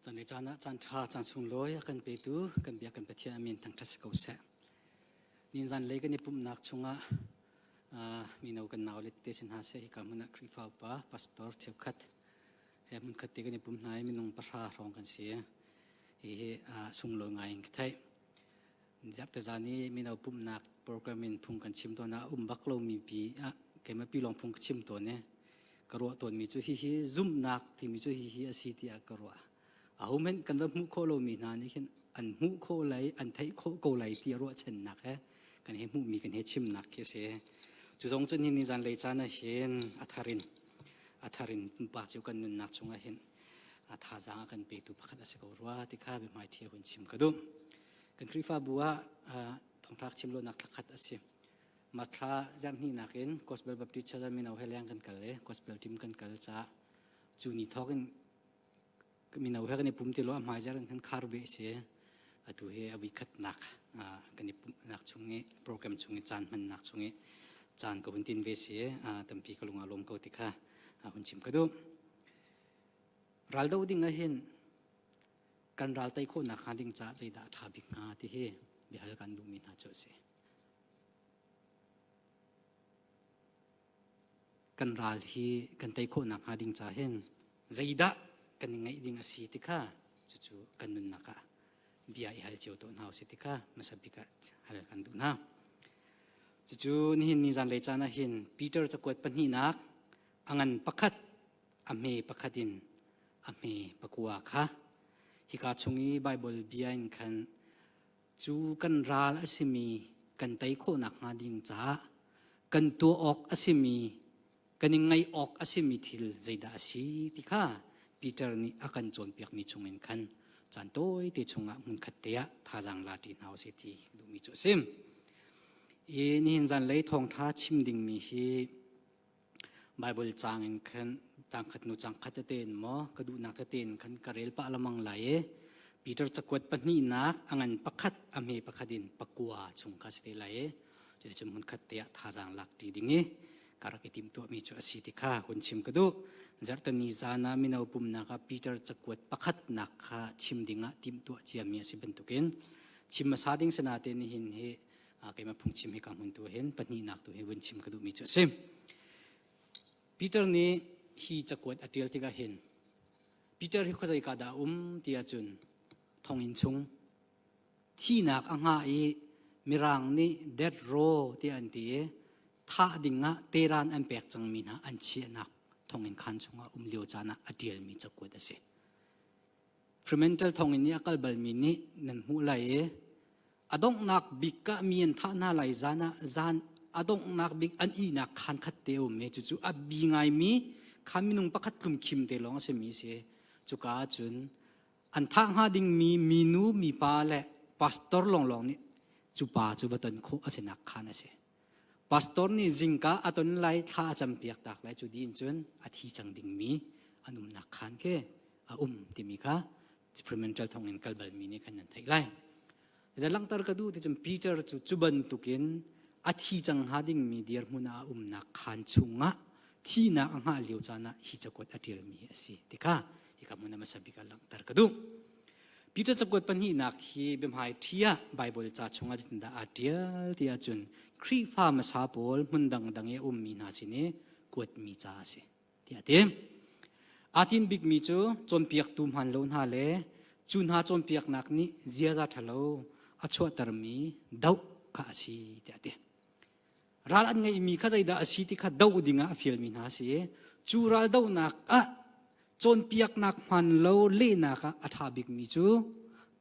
Caan le caan ah caan ṭha, caan sunglawi a kan petu kan biak kan Pathian a min thangṭhat si ko seh. Ninzan lei kan i pumhnak chungah mino kan nau le te si hna seh hika hmun ah Khrihfa upa pastor cheukhat he hmunkhat te kan i pum hna i minung pahra hrawng kan si. Hihi sunglawi ngai in ka theih. Zarhte zan i mino pumhnak program in phung kan chim tawn ah um bak lomi pi ah keimah pi lawng phung ka chim tawn i ka ruah tawnmi cu hihi zumhnak timi cu hihi a si tiah ka ruah. Aho hmanh kan va hmuh khawh lomi hna nih khin an hmuh khawh lai, an theih khawh ko lai ti ruahchannak he kan he hmuhmi kan he chimnak khi a si. Cu zong cu ni zan lei caan ah hin a thar in a thar in pumpak cio kan nunnak chungah hin a thazaang a kan petu pakhat a si ko rua ti kha biahmaiṭhi hun chim ka duh. Kan Khrihfabu ah thawngṭha chim lonak thlakhat a si. Mathla zarhhnihnak in Gospel Baptist Church mino he leng kan kal i Gospel team kan kal caah cu ni thawk in mino he kan i pum ti lo a hmai zer in kan khar beh si. Atu hi a vikhatnak kan i pumhnak chung i program chung i caan hmannak chung i caan ka hun tin ve si tampi ka lung a lawm ko ti kha hun chim ka duh. Raldo ding ah hin kan ral tei khawhnak hnga ding caah zeidah a ṭha bik hnga ti hi biahal kan duhmi hna cu a si. Kan ral hi kan tei khawhnak hnga ding caah hin zeidah kan i ngeih ding a si ti kha cucu kan nunnak ah bia i hal cio tawn hna usih ti kha hmasa bik ah hal kan duh hna. Cucu nihin ni zanlei caan ah hin Peter cakuat pahnihnak a ngan pakhat a hme pakhat in a hme pakua kha hika chung i Baibal bia in khan cu kan ral a simi kan tei khawhnak hnga ding caah kan tuah awk a simi kan i ngaih awk a simi thil zeidah a si ti kha Peter nih a kan cawnpiakmi chungin khan caan tawite chungah hmunkhat te ah thazaang la ṭi hna usih ti duhmi cu a si. I nihin zanlei thawngṭha chim dingmi hi Baibal caang in khan tangkhat hnu cangkhat tete in maw ka duhnak tete in khan ka rel pah lamang lai i Peter cakuat pahnihnak a ngan pakhat a hme pakhat in pakua chung kha si te lai i cuticun hmunkhat te ah thazaang lak ṭi ding i ka rak i timhtuahmi cu a si ti kha hun chim ka duh. Zarhteni zan ah mino pumnak ah Peter cakuat pakhatnak kha chim ding ah timhtuah ciami a si bantukin chim hmasa ding sinain nihin hi keimah phungchim hi ka hmun tu hin pahnihnak tu hi vun chim ka duhmi cu a si. Peter nih hi cakuat a ṭial tikah hin Peter hi khuazei ka dah um ti ahcun thonginn chung thihnak a hngah i Mirang nih death row tiah an ti i thah dingah teran an pek cangmi hna an chiahnak thonginn khaan chungah um lio caan ah a ṭialmi cakuat a si. Fremantle thonginn i a kal balmi nih nan hmuh lai i a donghnak bik ah mi an thah hna lai zan ah zan a donghnak bik an ihnak khaan khat te a um i cucu a bi ngaimi kha minung pakhat tlum khim te lawng a simi a si. Cuka ahcun an thah hnga dingmi minu mipa le pastor lawnglawng nih cu pa cu va ton khawh a sinak khaan a si. Pastor nih zingka a ton lai thla a campiak tak lai cu din cun a thi cang dingmi an umnak khaan khi a um timi kha experimental thawngin kal balmi nih khan nan theih lai. Da langhter ka duh ti cun Peter cu cu bantukin a thi cang hnga dingmi dirhmun ah a umnak khaan chungah thihnak a hngah lio caan ah hi cakuat a ṭialmi hi a si ti kha hika hmun ah hmasa bik ah langhter ka duh. Peter cakuat pahnihnak hi biahmai ṭhi ah Baibal ca chungah zeitindah aa ṭial ti ahcun Khrihfa hmasa pawl hmun dangdang i a ummi hna sin i kuatmi ca a si tiah a ti. Aa tin bikmi cu cawnpiaktu hmaan lo hna le cu hna cawnpiaknak nih ziaza ṭhalo a chuahtermi doh kha a si tiah a ti. Ral an ngeihmi kha zeidah a si ti kha doh dingah a fialmi hna a si i cu ral dohnak ah cawnpiaknak hmaan lo lehnak ah a ṭha bikmi cu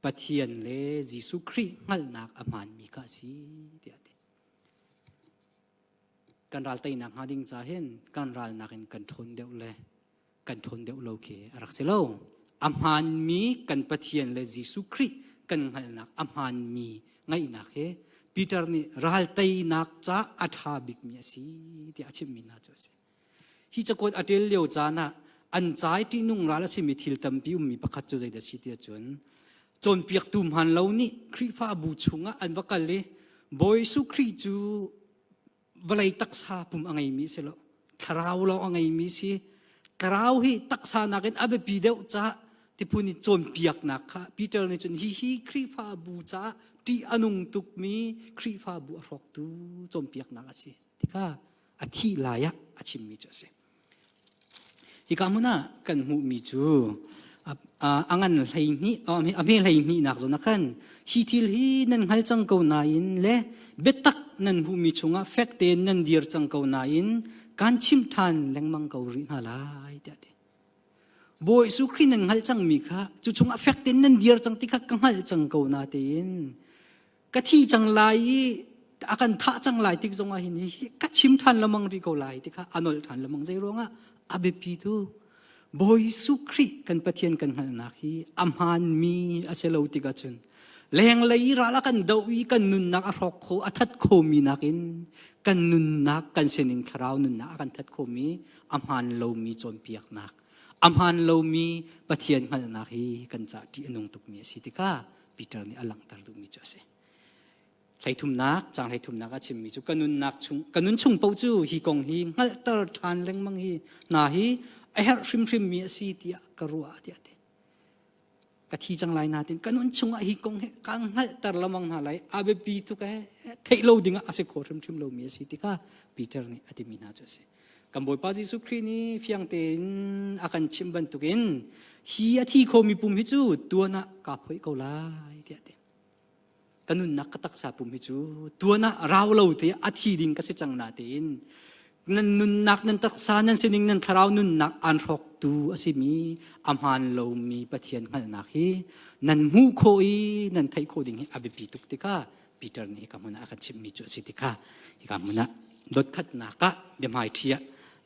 Pathian le Jesuh Khrih hngalhnak a hmaanmi kha a si tiah a ti. Kan ral teinak hnga ding ca hin kan ralnak in kan ṭhawn deuh le kan ṭhawn deuh lo khi a rak si lo. A hmaanmi kan Pathian le Jesuh Khrih kan hngalhnak a hmaanmi ngaihnak hi Peter nih ral teinak ca a ṭha bikmi a si tiah a chimmi hna cu a si. Hi cakuat a ṭial lio caan ah an ca i ṭihnung ral a simi thil tampi ummi pakhat cu zeidah a si tiah cun cawnpiaktu hmaan lo nih Khrihfabu chungah an va kal i Bawi Jesuh Khrih cu vawlei taksa pum a ngeimi si lo thlarau lawng a ngeimi si thlarau hi taksa nakin a biapi deuh caah. Tiphun i cawnpiaknak kha Peter nih cun hihi Khrihfabu caah ṭih a nung tukmi Khrihfabu a hrawktu cawnpiaknak a si ti kha a thih lai ah a chimmi cu a si. Hika hmun ah kan hmuhmi cu a ngan 12 a hme 12 nak zawn ah khan hi thil hi nan hngal cang ko nain le biatak nan hmuhmi chungah fek tein nan dir cang ko nain kan chimh ṭhan lengmang ko rih hna lai tiah a ti. Bawi Jesuh Khrih nan hngalh cangmi kha cu chungah fek tein nan dir cang ti kha ka hngalh cang ko na tein ka thi cang lai i a kan thah cang lai tik zongah hin hi ka chim ṭhan lamang rih ko lai ti kha a nolh ṭhan lamang zei ruangah a biapi tu Bawi Jesuh Khrih kan Pathian kan hngalhnak hi a hmaanmi a si lo tikah cun lenglei i ral a kan doh i kan nunnak a hrawk kho a that khomi nakin kan nunnak kan sining thlarau nunnak a kan that khomi a hmaan lomi cawnpiaknak a hmaan lomi Pathian hngalhnak hi kan ca ṭih a nung tukmi a si tikah Peter nih a langhter duhmi cu a si. Hleithumnak, caang hleithumnak a chimmi cu ka nunnak chung ka nun chung paoh cu hi kong hi hngalhter ṭhan lengmang hi hna hi a herh hrimhrimmi a si tiah ka ruah tiah a ti. Ka thi cang lai natin ka nun chungah hi kong hi ka hngalhter lengmang hna lai a biapi tuk ee theih lo dingah a si kho hrimhrim lomi a si ti kha Peter nih a timi hna cu a si. Kan Bawipa Jesuh Khrih nih fiang tein a kan chimh bantukin hi a thi khomi pum hi cu tuan ah kaa phoih ko lai tiah a ti. Ka nunnak ka taksa pum hi cu tuan ah rau lo te a thi ding ka si cang na tein nan nunnak nan taksa nan sining nan thlarau nunnak aan hrawktu a simi a hmaan lomi Pathian hngalhnak hi nan hmuh khawh i nan theih khawh ding hi a biapi tuk tikah Peter nih hika hmun ah a kan chimhmi cu a si tikha hika hmun ah dotkhatnak ah biahmaiṭhi ah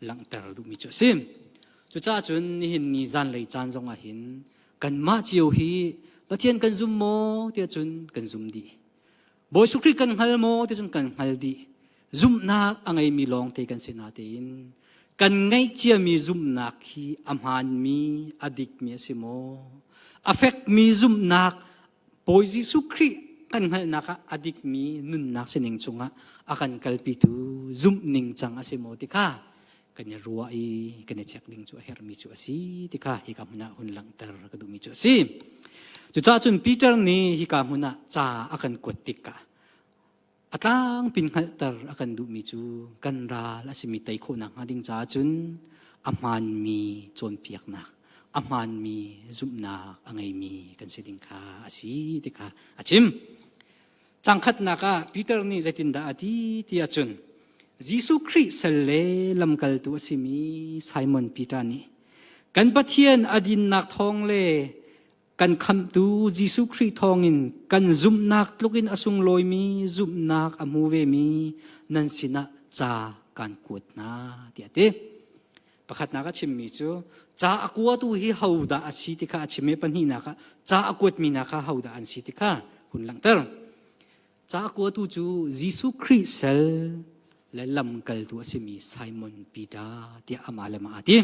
langhter duhmi cu a si. Cucaah cun nihin ni zanlei caan zong ah hin kanmah cio hi Pathian kan zum maw tiah cun kan zum dih. Bawi Jesuh Khrih kan hngal maw tiah cun kan hngal dih. Zumhnak a ngeimi lawngte kan si natein kan ngeih ciami zumhnak hi a hmaanmi a dikmi a si maw? A fekmi zumhnak Bawi Jesuh Khrih kan hngalhnak ah a dikmi nunnak sining chungah a kan kalpitu zumh ningcang a si maw ti kha kan i ruah i kan i check ding cu a herhmi cu a si ti kha hika hmun ah hun langhter ka duhmi cu a si. Cucaah cun Peter nih hika hmun ah ca a kan kuat tikah a tlangpin hngalhter a kan duhmi cu kan ral a simi tei khawhnak hnga ding caah cun a hmaanmi cawnpiaknak a hmaanmi zumhnak a ngeimi kan si ding kha a si ti kha a chim. Cangkhatnak ah Peter nih zeitindah a ti ti ahcun Jesuh Khrih sal le lamkaltu a simi Simon Peter nih kan Pathian a dinnak thawng le kan khamhtu Jesuh Khrih thawngin kan zumhnak tlukin a sunglawimi zumhnak a hmu vemi nan sinah ca kan kuat hna tiah a ti. Pakhatnak a chimmi cu ca a kuatu hi hodah a si ti kha a chim i pahnihnak ah ca a kuatmi hna kha hodah an si ti kha hun langhter. Ca a kuatu cu Jesuh Khrih sal le lamkaltu a simi Simon Peter tiah amah le mah aa ti.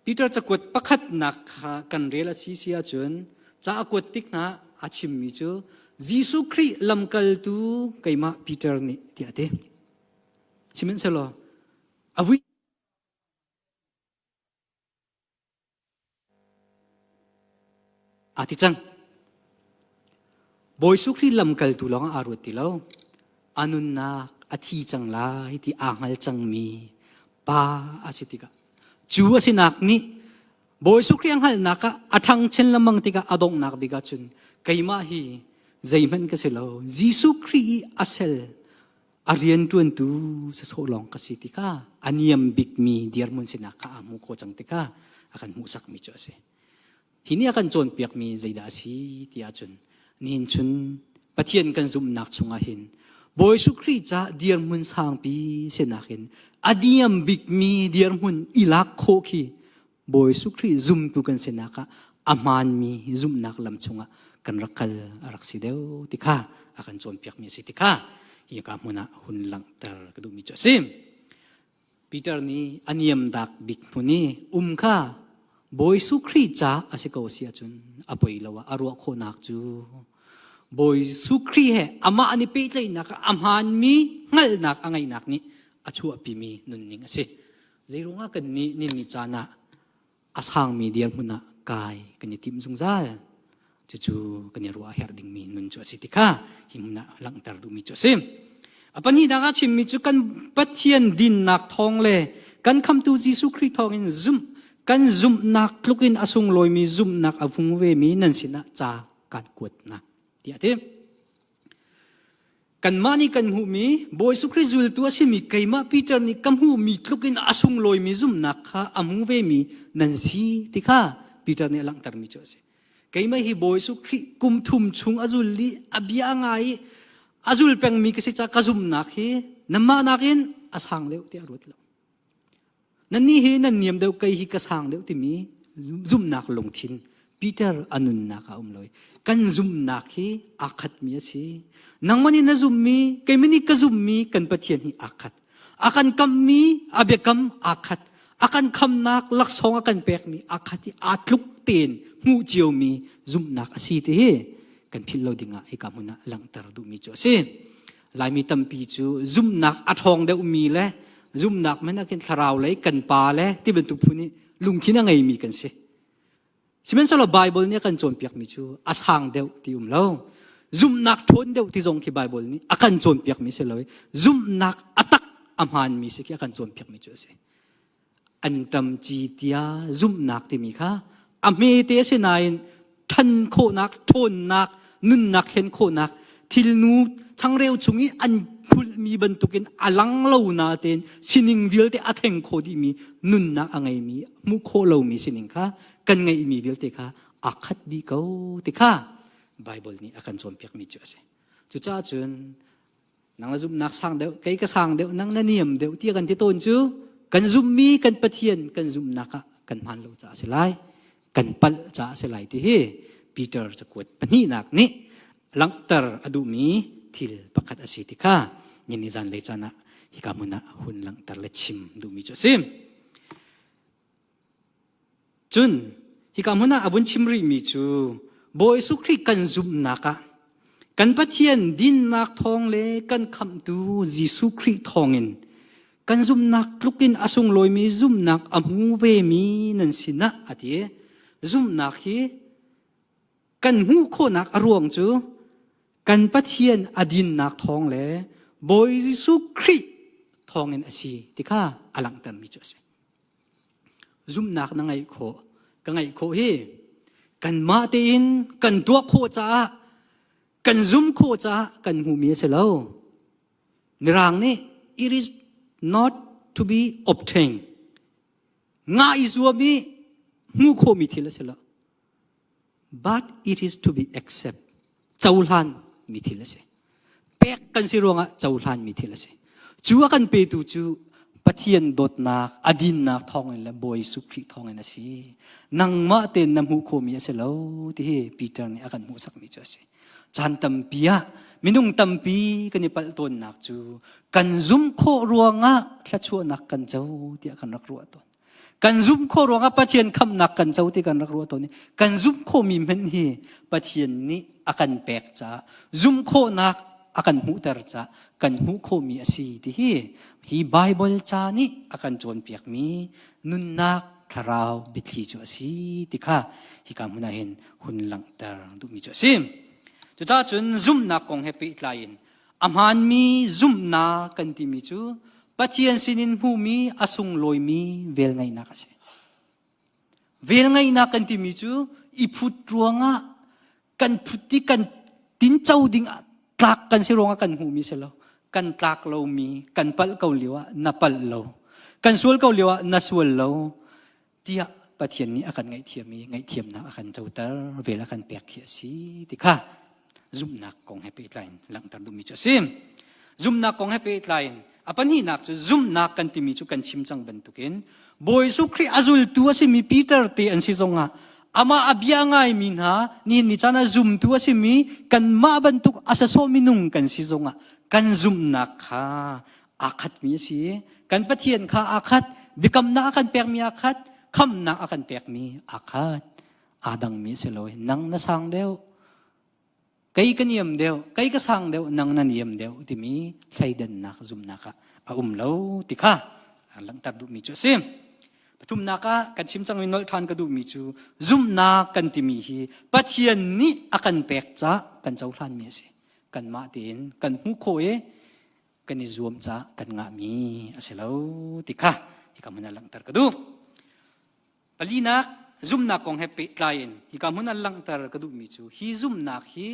Peter cakuat pakhatnak kha kan rel a si si ahcun ca a kuat tik hna a chimmi cu Jesuh Khrih lamkaltu keimah Peter nih tiah a ti. Sihmanhsehlaw a vui aa ti cang. Bawi Jesuh Khrih lamkaltu lawng ah aa ruat ti lo. A nunnak a thi cang lai ti aa hngal cangmi pa a si tikah cu a sinak nih Bawi Jesuh Khrih a hngalhnak ah a ṭhang chin lengmang tikah a donghnak bik ah cun keimah hi zeihmanh ka si lo. Jesuh Khrih i a sel a rianṭuantu sawsawh lawng ka si tikah a niam bikmi dirhmun sinak kha aa hmuh khawh cang tikah a kan hmuhsakmi cu a si. Hi nih a kan cawnpiakmi zeidah a si ti ahcun nihin chun Pathian kan zumhnak chungah hin Bawi Jesuh Khrih ca dirhmun sangpi sinak in a diam bikmi dirhmun i lak khawh khi Bawi Jesuh Khrih zumtu kan sinak ah a hmaanmi zumhnak lam chungah kan rak kal a rak si deuh ti kha a kan cawnpiakmi a si ti kha hi ka hmun ah hun langhter ka duhmi cu a si. Peter nih a niam dak bik hmun i um kha Bawi Jesuh Khrih ca a si ko si ahcun a poi lo ah a ruah khawhnak cu Bawi Jesuh Khrih he amah an i pehtlaihnak ah a hmaanmi hngalhnak a ngeihnak nih a chuahpimi nunning a si. Zeiruangah kan nih ninni caan ah a sangmi dirhmun ah kai kan i tim zungzal. Cucu kan i ruah a herh dingmi nun cu a si ti kha hi hmun ah langhter duhmi cu a si. A pahnihnak ah chimmi cu kan Pathian dinnak thawng le kan khamtu Jesuh Khrih thawngin zumh kan zumhnak tluk in a sunglawimi zumhnak a vung vemi nan sinah ca kan kuat hna tiah a ti. Kanmah nih kan hmuhmi Bawi Jesuh Khrih zultu a simi keimah Peter nih ka hmuhmi tluk in a sunglawimi zumhnak kha a hmu vemi nan si ti kha Peter nih a langhtermi cu a si. Keimah hi Bawi Jesuh Khrih kum thum chung a zul i a bia a ngai i a zul pengmi ka si caah ka zumhnak hi nanmah nakin a sang deuh tiah a ruat lo. Nannih hi nan niam deuh, kei hi ka sang deuh timi zumhnak lungthin Peter a nunnak ah um lo. Kan zumhnak hi aa khatmi a si. Nangmah nih na zumhmi, keimah nih ka zumhmi kan Pathian hi aa khat. A kan kammi a biakam aa khat. A kan khamnak laksawng a kan pekmi aa khat i aa tluk tein hmuh ciomi zumhnak a si ti hi kan philh lo dingah hika hmun ah langhter duhmi cu a si. Laimi tampi cu zumhnak a ṭhawng deuhmi le zumhnak men ah khin thlarau lei kan pa le ti bantuk phun i lungthin a ngeimi kan si. Sihmanhsehlaw Bible nih a kan cawnpiakmi cu a sang deuh ti um lo. Zumhnak ṭhawn deuh ti zong khi Bible nih a kan cawnpiakmi si lo i zumhnak a tak a hmaanmi si khi a kan cawnpiakmi cu a si. Anṭam ci tia zumhnak timi kha a hmete a si nain ṭhan khawhnak, ṭhawnnak, nunnak thlen khawhnak, thilnu changreu chung i an phulhmi bantukin a lang lo natein sining vialte a thleng kho dihmi nunnak a ngeimi, hmuh khawh lomi sining kha kan ngeihmi vialte kha aa khat dih ko ti kha Baibal nih a kan cawnpiakmi cu a si. Cucaah cun nang na zumhnak sang deuh kei ka sang deuh nang na niam deuh tiah kan ti tawn cu kan zumhmi kan Pathian kan zumhnak ah kan hmaan lo caah a si lai kan palh caah a si lai ti hi Peter cakuat pahnihnak nih langhter a duhmi thil pakhat a si ti kha ni zan lei caan ah hika hmun ah hun langhter le chim duhmi cu a si. Cun hika hmun ah a vun chim rihmi cu Bawi Jesuh Khrih kan zumhnak ah kan Pathian dinnak thawng le kan khamhtu Jesuh Khrih thawngin kan zumhnak tluk in a sunglawimi zumhnak a hmu vemi nan sinah a ti. Zumhnak hi kan hmuh khawhnak a ruang cu kan Pathian a dinnak thawng le Bawi Jesuh Khrih thawngin a si ti kha a langhtermi cu a si. Zumhnak na ngeih khawh, ka ngeih khawh hi kanmah tein kan tuah khawh caah kan zum khawh caah kan hmuhmi a si lo. Mirang nih it is not to be obtained. Ngah i zuam i hmuh khawhmi thil a si lo. But it is to be accept. Cohlan mi thil a si. Pek kan si ruangah cohlan mi thil a si. Cu a kan petu cu Pathian dawtnak, a dinnak thawngin le Bawi Jesuh Khrih thawngin a si. Nangmah tein na hmuh khawhmi a si lo ti hi Peter nih a kan hmuhsakmi cu a si. Caan tampi ah minung tampi kan i palh tawnnak cu kan zumh khawh ruangah thluachuahnak kan co tiah kan rak ruah tawn. Kan zumh khawh ruangah Pathian khamhnak kan co ti kan rak ruah tawn i kan zumh khawhmi hmanh hi Pathian nih a kan pek caah zumh khawhnak a kan hmuhter caah kan hmuh khawhmi a si ti hi hi Baibal ca nih a kan cawnpiakmi nunnak thlarau biathli cu a si ti kha hika hmun ah hin hun langhter duhmi cu a si. Cucaah cun zumhnak kong he pehtlai in A hmaanmi zumhnak kan timi cu Pathian sinin hmuhmi a sunglawimi velngeihnak a si. Velngeihnak kan timi cu i phut ruangah kan phut i kan tinco ding tlak kan si ruangah kan hmuhmi si lo. Kan tlak lomi, kan palh ko lio ah na palh lo. Kan sual ko lio ah na sual lo tiah Pathian nih a kan ngaihthiam i ngaihthiamnak a kan coter vel a kan pek khi a si ti kha zumhnak kong he pehtlai in langhter duhmi cu a si. Zumhnak kong he pehtlai in a pahnihnak cu zumhnak kan timi cu kan chim cang bantukin Bawi Jesuh Khrih a zultu a simi Peter te an si zongah amah a bia ngaimi hna nihin ni caan ah zumtu a simi kanmah bantuk a sasawh minung kan si zongah kan zumhnak kha aa khatmi a si. Kan Pathian kha aa khat, biakamnak a kan pekmi aa khat, khamnak a kan pekmi aa khat. Aa dangmi a si lo. Nang na sang deuh, kei ka niam deuh, kei ka sang deuh, nang na niam deuh timi thleidannak zumnak ah a um lo ti kha langhter duhmi cu a si. Pathumnak ah kan chim cangmi nolh ṭhan ka duhmi cu zumhnak kan timi hi Pathian nih a kan pek caah kan cohlanmi a si. Kanmah tein kan hmuh khawh i kan i zuam caah kan ngahmi a si lo ti kha hika hmun ah langhter ka duh. Palinak zumhnak kong he pehtlai in hika hmun ah langhter ka duhmi cu hi zumhnak hi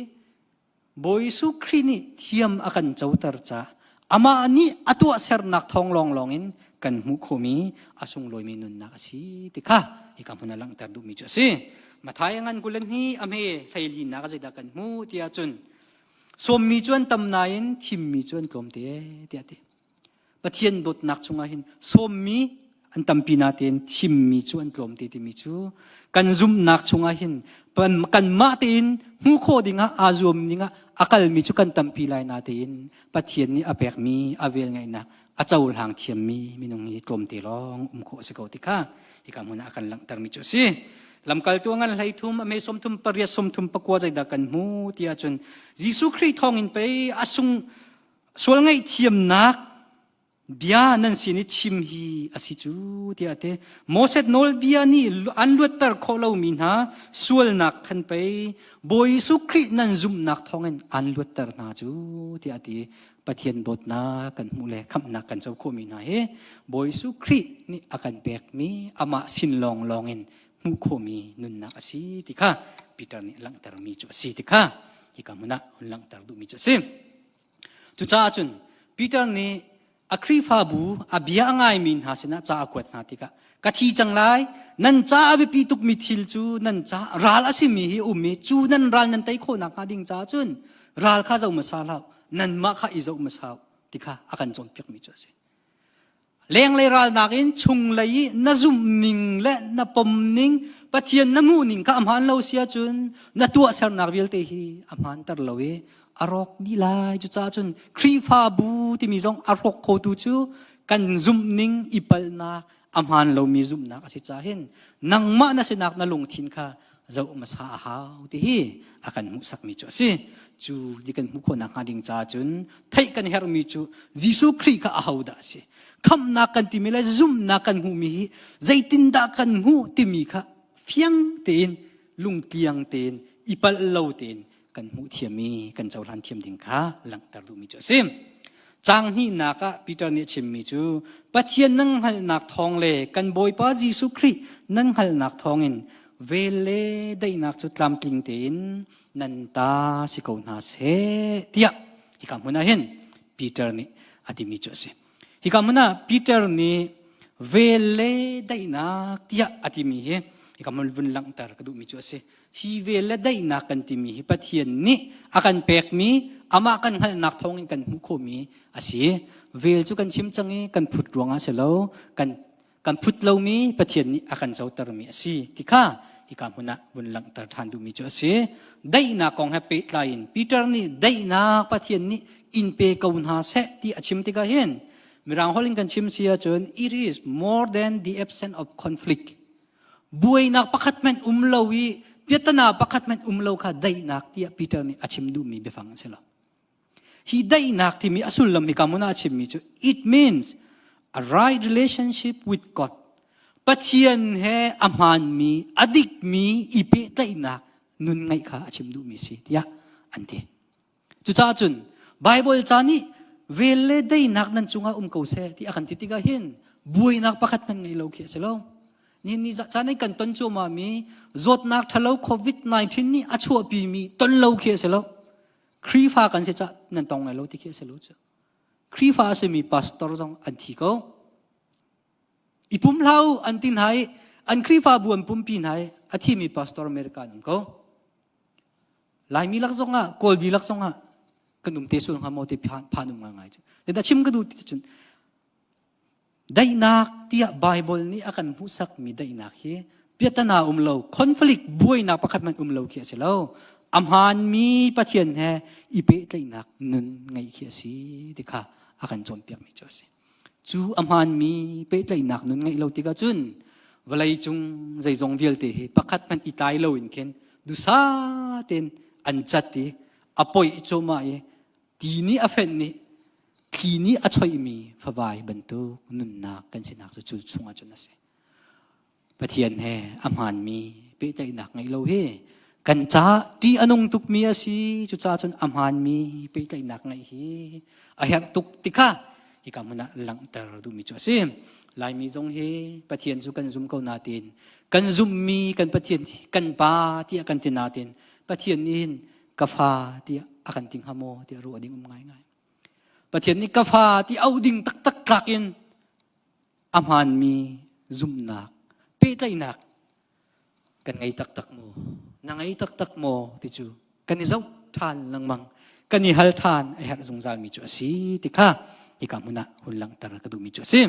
Bawi Jesuh Khrih nih thiam a kan coter caah amah nih a tuahsernak thawng lawnglawng in kan hmuh khawhmi a sunglawimi nunnak a si ti kha hika hmun ah langhter duhmi cu a si. Matthai ngan kulen hi a hme hleilinak a zeidah kan hmu tiah cun sawmmi cu an tam nain thimmi cu an tlawm te tiah a ti. Pathian dawtnak chungah hin sawmmi an tampi natein thimmi cu an tlawm te timi cu kan zumhnak chungah hin kanmah tein hmu khawh dingah aa zuam dingah a kalmi cu kan tampi lai natein Pathian nih a pekmi a velngeihnak a cohlang thiammi minung hi tlawmte lawng um khawh a si ko ti kha hika hmun ah a kan langhtermi cu a si. Lamkaltu ngan hlei thum a me sawmthum pariat sawmthum pakua zeidah kan hmu ti ahcun Jesuh Khrih thawngin pei a sung Sual ngaihthiamnak bia nan sin i chim hi a si cu tiah a ti. Moses nawlbia nih an luatter khawh lomi hna sualnak khan pei Bawi Jesuh Khrih nan zumhnak thawngin an luatter hna cu tiah a ti. Pathian dawtnak kan hmuh le khamhnak kan co khawhmi hna hi Bawi Jesuh Khrih nih a kan pekmi amah sin lawnglawng in hmuh khawhmi nunnak a si ti kha Peter nih langhtermi cu a si ti kha hika hmun ah hun langhter duhmi cu a si. Cucaah cun Peter nih a Khrihfabu a bia a ngaimi hna sinah ca a kuat hna tikah ka thi cang lai nan ca a biapi tukmi thil cu nan ca ral a simi hi um i cu nan ral nan tei khawh nakhnga ding caah cun ral kha zoh hmasa hlah nanmah kha i zoh hmasa ti kha a kan cawnpiakmi cu a si. Lenglei ralnak in chunglei i na zumhning le na pomning Pathian na hmuhning kha a hmaan lo si ahcun na tuahsernak vialte hi a hmaanter lo i a rawk dih lai. Cucaah cun Khrihfabu timi zong a rawk khotu cu kan zumhning i palhnak a hmaan lomi zumhnak a si caah hin nangmah na sinak na lungthin kha zoh hmasa a hau ti hi a kan hmuhsakmi cu a si. Cu ti kan hmuh khawh nakhnga ding caah cun theih kan herhmi cu Jesuh Khrih kha ahodah a si. Khamhnak kan timi le zumhnak kan hmuhmi hi zeitindah kan hmuh timi kha fiang tein lungtliang tein i palh lo tein kan hmuh thiam i kan cohlan thiam ding kha langhter duhmi cu a si. Caang hnihnak ah Peter nih a chimmi cu Pathian nan hngalhnak thawng le kan Bawipa Jesuh Khrih nan hngalhnak thawngin vel le daihnak cu tlamtling tein nan ta si ko hna seh tiah hika hmun ah hin Peter nih a timi cu a si. Hika hmun ah Peter nih vel le daihnak tiah a timi hi hika hmun vun langhter ka duhmi cu a si. Hi vel le daihnak kan timi hi Pathian nih a kan pekmi amah kan hngalhnak thawngin kan hmuh khawhmi a si. Vel cu kan chim cang i kan phut ruangah si lo, kan kan phut lomi Pathian nih a kan zotermi a si ti kha hika hmun ah vun langhter ṭhan duhmi cu a si. Daihnak kong he pehtlai in Peter nih daihnak Pathian nih in pe ko hna seh ti a chim tikah hin Mirang holh in kan chim si ahcun it is more than the absence of conflict. Buainak pakhat hmanh um lo i piatana pakhat hmanh um lo kha daihnak tiah Peter nih a chim duhmi biafang a si lo. Hi daihnak timi a sullam hi kamuna a chimmi cu it means a right relationship with God. Pathian he a hmaanmi, a dikmi i pehtlaihnak nun ngeih kha a chim duhmi si tiah an ti. Cucaah cun Bible ca nih vel le daihnak nan cungah um ko seh ti a kan ti tikah hin buainak pakhat hmanh ngei lo khi a si lo. Nihin ni caan i kan ton cuahmahmi zawtnak ṭhalo COVID-19 nih a chuahpimi ton lo khi a si lo. Khrihfa kan si cah nan tong lai lo ti khi a si lo cu. Khrihfa a simi pastor zong an thi ko. I pum hlah u an ti hna i an Khrihfabu an pumpi hna i a thimi pastor America an um ko. Laimi lak zongah Kawlmi lak zongah kan um te sul hnga maw ti phan phan um ngai cu. Then chim ka duh ti cun Daihnak tiah Baibal nih a kan hmuhsakmi daihnak hi piatana um lo, conflict buainak pakhat hmanh um lo khi a si lo. A hmaanmi Pathian he i pehtlaihnak nun ngeih khi a si ti kha a kan cawnpiakmi cu a si. Cu a hmaanmi pehtlaihnak nun ngeih lo tikah cun vawlei cung zeizong vialte hi pakhat hmanh i tlai loin khin dusa tein an cat i a poih cuahmah i ti nih a fenh i thli nih a choihmi favai bantuk nunnak kan sinak cu cu chungah cun a si. Pathian he a hmaanmi pehtlaihnak ngeih lo hi kan ca ṭih a nung tukmi a si. Cucaah cun a hmaanmi pehtlaihnak ngeih hi a herh tuk ti kha hika hmun ah langhter duhmi cu a si. Laimi zong hi Pathian cu kan zum ko nain kan zumhmi kan Pathian kan Pa tiah kan ti nain Pathian nih hin ka fa tiah a kan ti hnga maw tiah ruah ding um ngaingai. Pathian nih ka fa ti auh ding taktak tlak in a hmaanmi zumhnak pehtlaihnak kan ngei taktak maw? Na ngei taktak maw ti cu kan i zoh ṭhan lengmang kan i hal ṭhan a herh zungzalmi cu a si ti kha hika hmun ah hun langhter ka duhmi cu a si.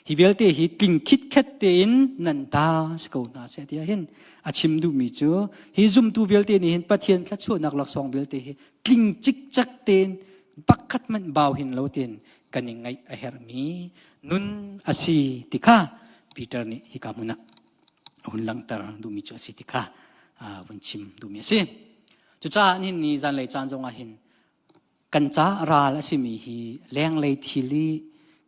Hi vialte hi tling khitkhet tein nan ta si ko hna seh tiah hin a chim duhmi cu hi zumtu vialte nih hin Pathian thluachuahnak laksawng vialte hi tling cikcek tein pakhat hmanh bau hin lo tein kan i ngaih a herhmi nun a si ti kha Peter nih hika hmun ah a hun langhter duhmi cu a si ti kha vun chim duhmi a si. Cucaah nihin ni zanlei caan zongah hin kan ca ral a simi hi lenglei thil i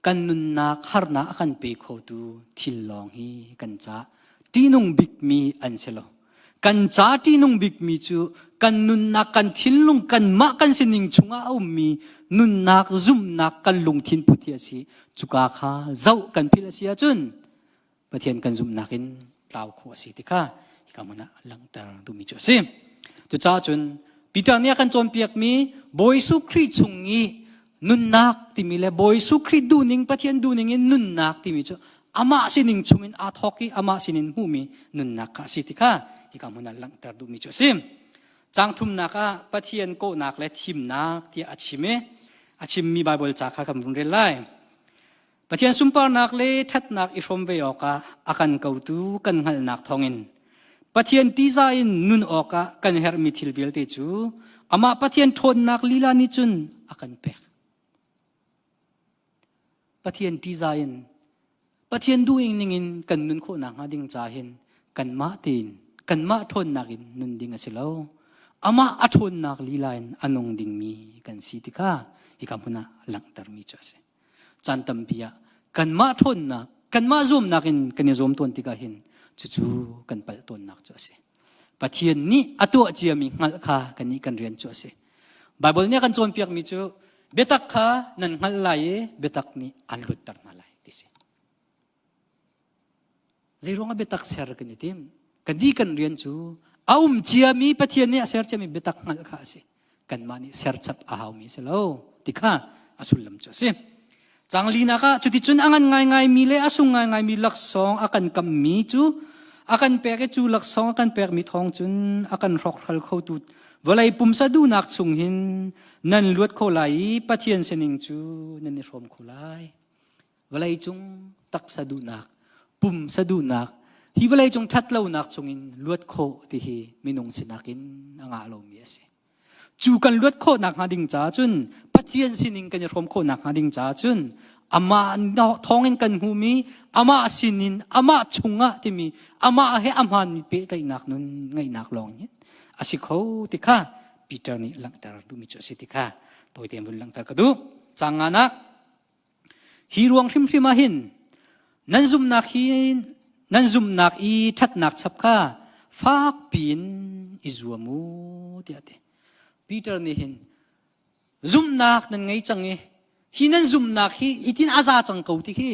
kan nunnak harnak a kan pe khotu thil lawng hi kan ca ṭihnung bikmi an si lo. Kan ca ṭihnung bikmi cu kan nunnak, kan thinlung, kanmah kan sining chungah a ummi nunnak, zumhnak, kan lungthin put hi a si. Cuka kha zoh kan philh a si ahcun Pathian kan zumhnak in tlau khawh a si ti kha hika hmun ah langhter duhmi cu a si. Cucaah cun Peter nih a kan cawnpiakmi Bawi Jesuh Khrih chung i nunnak timi le Bawi Jesuh Khrih duhning Pathian duhning in nunnak timi cu amah sining chungin aa thawk i amah sinin hmuhmi nunnak kha a si ti kha hika hmun ah langhter duhmi cu a si. Caang thumnak ah Pathian kawhnak le thimnak tiah a chim i a chimmi Baibal ca kha kan vun rel lai. Pathian sunparnak le ṭhatnak i hrawm ve awkah a kan kotu kan hngalhnak thawngin Pathian ṭihzah in nun awkah kan herhmi thil vialte cu amah Pathian ṭhawnnak lila nih cun a kan pek. Pathian ṭihzah in Pathian duhing ningin kan nun khawh nakhnga ding ca hin kanmah tein kanmah ṭhawnnak in nun ding a si lo. Amah a ṭhawnnak lila in a nung dingmi kan si ti kha hika hmun ah langhtermi cu a si. Caan tampi ah kanmah ṭhawnnak, kanmah zuamnak in kan i zuam tawn tikah hin cucu kan palh tawnnak cu a si. Pathian nih a tuah ciami hngalh kha kannih kan rian cu a si. Baibal nih a kan cawnpiakmi cu biatak kha nan hngalh lai i biatak nih an lutter hna lai ti si. Zeiruang ah biatak ser kan i tim? Kan di kan rian cu a um ciami Pathian nih a ser ciami biatak hngalh kha a si. Kanmah nih serchap a haumi a si lo ti kha a sullam cu a si. Cang linak ah cuticun a ngan ngaingaimi le a sung ngaingaimi laksawng a kan kammi cu a kan pek i cu laksawng a kan pekmi thawng cun a kan hrawkhral khotu vawlei pumsa duhnak chung hin nan luat kho lai i Pathian sining cu nan i hrawm kho lai. Vawleicung taksa duhnak, pumsa duhnak, hi vawleicung ṭhatlonak chungin luat khawh ti hi minung sinak in a ngah lomi a si. Cu kan luat khawh nakhnga ding caah cun Pathian sining kan i hrawm khawh nakhnga ding caah cun amah thawngin kan hmuhmi amah sinin amah chungah timi amah he a hmaanmi pehtlaihnak nun ngeihnak lawng hin a si kho ti kha Peter nih langhter duhmi cu a si ti kha tawite in vun langhter ka duh. Caang nganak Hi ruang hrimhrim ah hin nan zumhnak hi nan zumhnak i ṭhatnak chap kha fak piin i zuam u tiah a ti. Peter nih hin zumhnak nan ngei cang i hi nan zumhnak hi hitin a za cang ko ti khi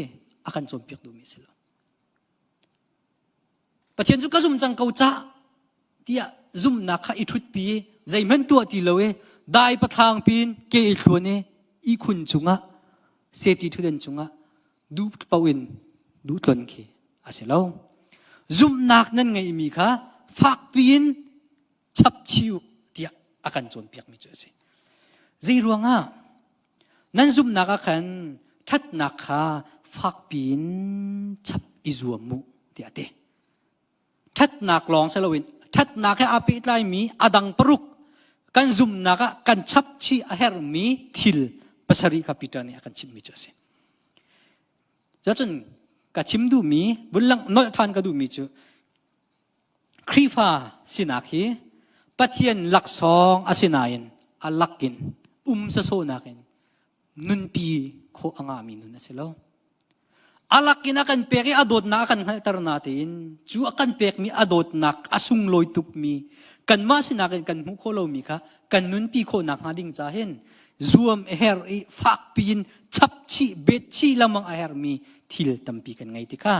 a kan cawnpiak duhmi a si lo. Pathian cu ka zum cang ko cah tiah zumhnak kha i ṭhutpi i zeihmanh tuah ti lo i dai pathlang pin ke i thluan i ihkhun cungah seti ṭhutdan cungah duh paoh in duh tlon khi a si lo. Zumhnak nan ngeihmi kha fakpi in chap chih u tiah a kan cawnpiakmi cu a si. Zei ruangah nan zumhnak ah khan ṭhatnak kha fakpi in chap i zuam u tiah a ti. Ṭhatnak lawng si loin ṭhatnak he aa pehtlaimi a dang paruk kan zumhnak ah kan chap chih a herhmi thil pasarih kha Peter nih a kan chimhmi cu a si. Cuacun ka chim duhmi, vun lang nolh ṭhan ka duhmi cu Khrihfa sinak hi Pathian laksawng a si nain a lakin um sasawhnak in nunpi khawh a ngahmi nun a si lo. Alak in a kan pek i a dawtnak a kan hngalhter natein cu a kan pekmi a dawtnak a sunglawi tukmi kanmah sinak in kan hmuh khawh lomi kha kan nunpi khawh nakhnga ding ca hin zuam a herh i fakpi in chap chih bet chih lengmang a herhmi thil tampi kan ngei ti kha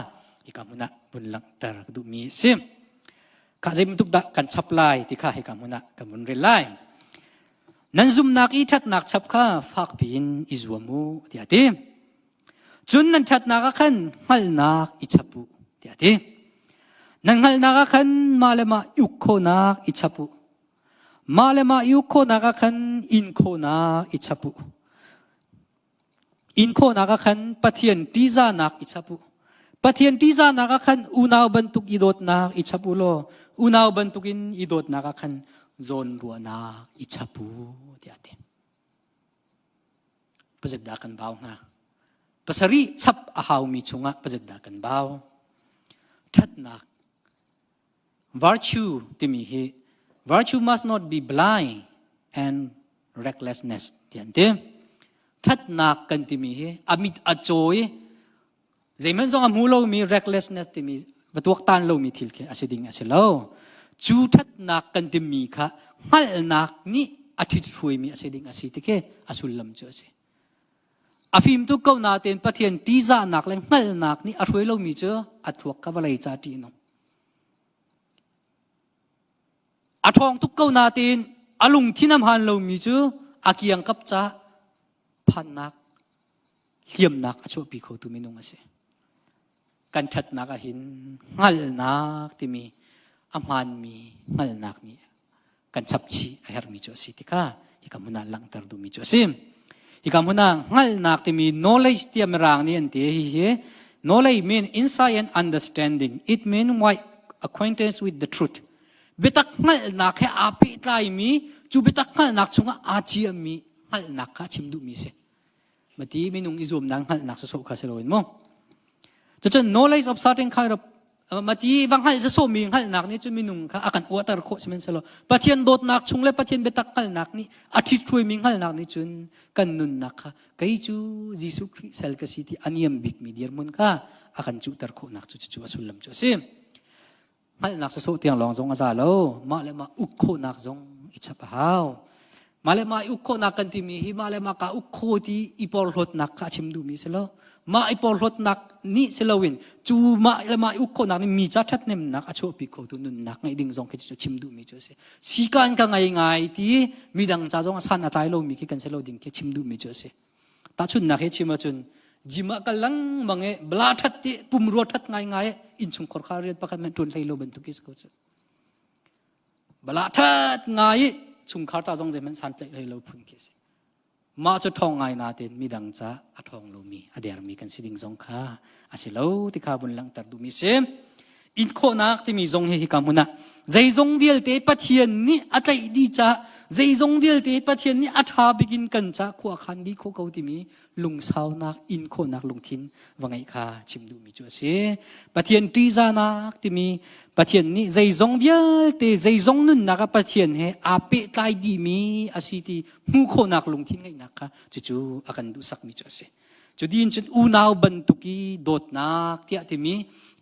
hika hmun ah vun langhter ka duhmi a si. Kha zei bantuk dah kan chap lai ti kha hika hmun ah kan vun rel lai. Nan zumnak i ṭhatnak chap kha fakpi in i zuam u tiah a ti. Cun nan ṭhatnak ah khan hngalhnak i chap u tiah a ti. Nan hngalhnak ah khan mah le mah i uk khawhnak i chap u. Mah le mah i uk khawhnak ah khan in khawhnak i chap u. In khawhnak ah khan Pathian ṭihzahnak i chap u. Pathian ṭihzahnak ah khan unau bantuk i dawtnak i chap u law unau bantukin i dawtnak ah khan zawnruahnak i chap u tiah a ti. Pazet dah kan bau hnga? Pasarih chap a haumi chungah pazet dah kan bau? Ṭhatnak virtue timi hi virtue must not be blind and recklessness ti an ti. Ṭhatnak kan timi hi a mit a caw i zeihmanh zong a hmu lomi recklessness timi va tuaktan lomi thil khi a si ding a si lo. Cu ṭhatnak kan timi kha hngalhnak nih a ṭhithruaimi a si ding a si ti khi a sullam cu a si. A fim tuk ko natein Pathian ṭihzahnak le hngalhnak nih a hruai lomi cu a thluak kha vawlei ca ṭih a nung. A ṭhawng tuk ko natein a lungthin a hmaan lomi cu a kiangkap ca phannak hliamnak a chuahpi khotu minung a si. Kan ṭhatnak ah hin hngalhnak timi a hmaanmi hngalhnak nih kan chapchih a herhmi cu a si tikha hika hmun ah langhter duhmi cu a si. Hika hmun ah hngalhnak timi knowledge tiah Mirang nih an ti hi hi knowledge mean insight and understanding. It mean wide acquaintance with the truth. Biatak hngalhnak he aa pehtlaimi cu biatak hngalhnak chungah aa ciami hngalhnak kha chim duhmi a si. Mati minung i zuamnak hngalhnak sawsawh kha si loin mu. Cucun knowledge of certain kind of mati va hngalh sawsawhmi hngalhnak nih cun minung kha a kan uahter khawh sihmanhsehlaw Pathian dawtnak chung le Pathian biatak hngalhnak nih a ṭhithruaimi hngalhnak nih cun kan nunnak kha kei cu Jesuh Khrih sal ka si ti a niam bikmi dirhmun kha a kan cuhter khawhnak cu cucu a sullam cu a si. Hngalhnak sawsawh tiang lawng zong a za lo. Mah le mah uk khawhnak zong i chap a hau. Mah le mah i uk khawhnak kan timi hi mah le mah kaa uk kho ti i porhlawtnak kha a chim duhmi si lo. Mah i porhlawtnak nih si loin cu mah le mah i uk khawhnak nih mi ca ṭhathnemnak a chuahpi khotu nunnak ngeih ding zong khi cu chim duhmi cu a si. Sikaan ka ngei ngai ti midang ca zong a san a tlai lomi khi kan si lo ding khi chim duhmi cu a si. Tahchunhnak he chim ahcun gym ah kal lengmang i bla ṭhat ti pumrua ṭhat ngaingai innchungkhar kha rian pakhat hmanh ṭuan hlei lo bantuk i si ko cu. Bala ṭhat ngai i chungkhar ta zong zeihmanh santlaih hlei lo phun khi a si. Mah cu ṭhawng ngai natein midang ca a ṭhawng lomi a dermi kan si ding zong kha a si lo ti kha vun langhter duhmi a si. In khawhnak timi zong hi hika hmun ah zeizong vialte Pathian nih a tlaih dih caah zeizong vialte Pathian nih a ṭha bik in kan ca khua khan dih khawh ko timi lungsaunak in khawhnak lungthin va ngeih kha chim duhmi cu a si. Pathian ṭihzahnak timi Pathian nih zeizong vialte zeizong nunnak ah Pathian he aa pehtlai dihmi a si ti hmuh khawhnak lungthin ngeihnak kha cucu a kan duhsakmi cu a si. Cutin cun unau bantuk i dawtnak tiah timi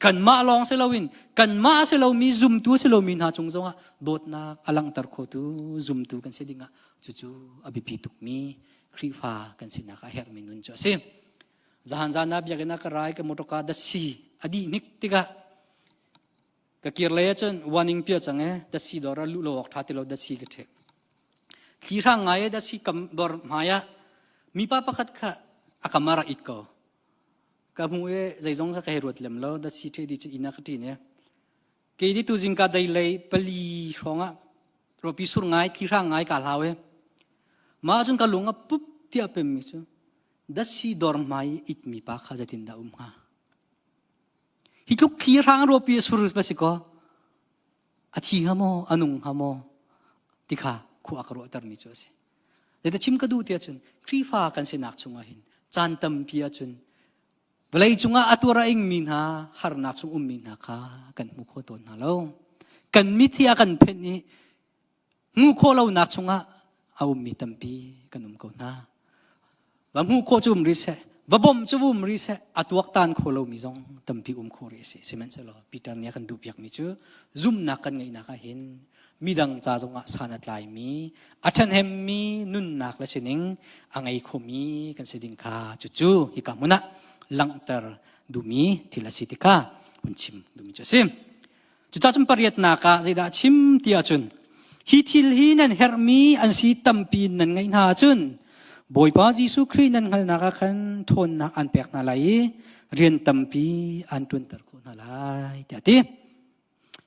kanmah lawng si loin kanmah si lomi zumtu si lomi hna cung zongah dawtnak a langhter khotu zumtu kan si dingah cucu a biapi tukmi Khrihfa kan sinak a herhmi nun cu a si. Zahan zan ah biakinn ah ka rai ka motorka datsi a dih hnik tikah ka kir lei ahcun warning pia cang e datsi dawr ah luh lo awk ṭha ti lo datsi ka ṭheh. Thli hrang ngai e datsi kam dawr hmai ah mipa pakhat kha a kam ah rak it ko. Ka hmu e zeizong kha ka hei ruat lem lo datsi ṭheh dih cun inn ah ka ṭin e. Kei ni tu zingka dei lei pali hrawng ah ropi sur ngai thli hrang ngai ka hlau e. Mah cun ka lung a pup tiah pemmi cu datsi dawr hmai i it mi pa kha zeitin dah um hnga? Hi tluk thli hrang ruapi a sur va si kaw a thi hnga maw a nung hnga maw ti kha khua ka ruahtermi cu a si. Zeiti chim ka duh ti ahcun Khrihfa kan sinak chungah hin caan tampi ahcun vawlei cungah a tuar a ingmi hna harnak chung ummi hna kha kan hmu kho tawn hna lo. Kan mit hi a kan phenh i hmuh khawh lonak chungah a ummi tampi kan um ko hna. Va hmuh khawh cu um rih seh. Va bom cu um rih seh, a tuaktan kho lomi zong tampi um kho rih a si. Sihmanhsehlaw Peter nih a kan duhpiakmi cu zumhnak kan ngeihnak ah hin midang ca zongah san a tlaimi, a ṭhahnemmi nunnak le sining a ngei khomi kan si ding kha cucu hika hmun ah langhter duhmi thil a si ti kha hun chim duhmi cu a si. Cucaah cun pariatnak ah zeidah a chim ti ahcun hi thil hi nan herhmi an si tampi nan ngeih hna ahcun Bawipa Jesuh Khrih nan hngalhnak ah khan ṭhawnnak an pek hna lai i rian tampi an ṭuanter khawh hna lai tiah a ti.